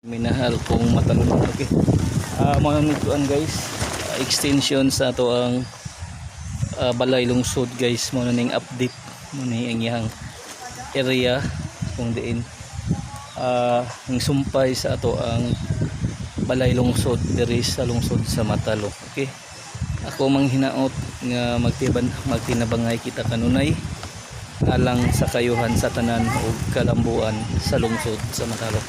Minahal kong matalunong. Okay. Mga nituan guys, extension sa ato ang balay lungsod guys, mo na ning update mo ni ang iyang area kung diin ang sumpay sa ato ang balay lungsod diri sa lungsod sa Matalom. Okay. Ako mang hinaot nga magtiban magtinabangay kita kanunay alang sa kayuhan sa tanan ug kalambuan sa lungsod sa Matalom.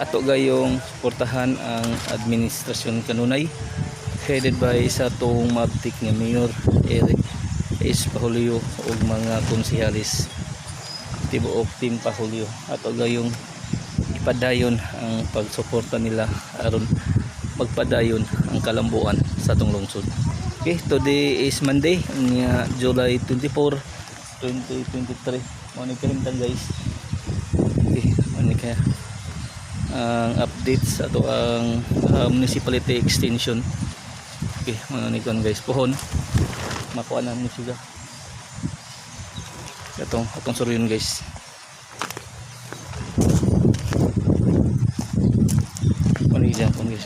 Ato gayong suportahan ang administrasyon kanunay headed by sa atong mabtik nga Mayor Eric S. Pahulyo ug mga konsehalis tibuok Team Pahulyo. Ato gayong ipadayon ang pagsuporta nila aron magpadayon ang kalambuan sa atong lungsod. Okay, today is Monday, nga July 24, 2023. Mo ni kahimtang guys. Okay, mo ni kaya ang update sa ato ang municipality extension. Okay, mga ni kuan guys, pohon makuha na mo sila. Atong atong suryon guys. Ano yun kuan guys?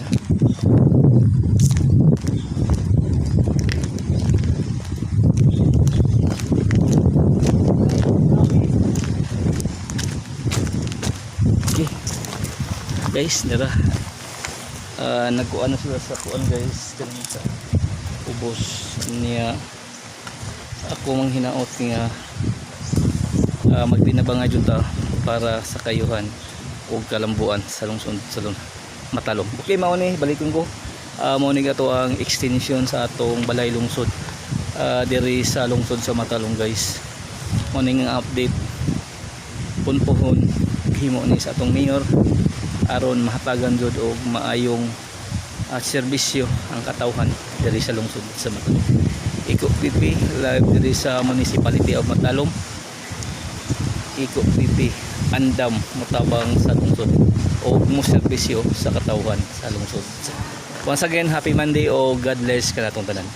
Okay. Guys, nira. Nagkuan na sila sa kuan guys, kaning sa ubos niya. Ako mang hinaot nga magtinabangay jud ta para sa kayuhan ug kalambuan sa lungsod sa Matalom. Okay, mao ni balikon ko. Mao ni ato ang extension sa atong balay lungsod diri sa lungsod sa Matalom guys. Mao ni nga update punpuhon himo ni sa atong mayor aron mahatagan jud og maayong serbisyo ang katawhan diri sa lungsod sa Matalom. Iko PP live diri sa Municipality of Matalom. Iko PP andam motabang sa lungsod o mo serbisyo sa katawhan sa lungsod. Once again, happy Monday o God bless kanatong tanan.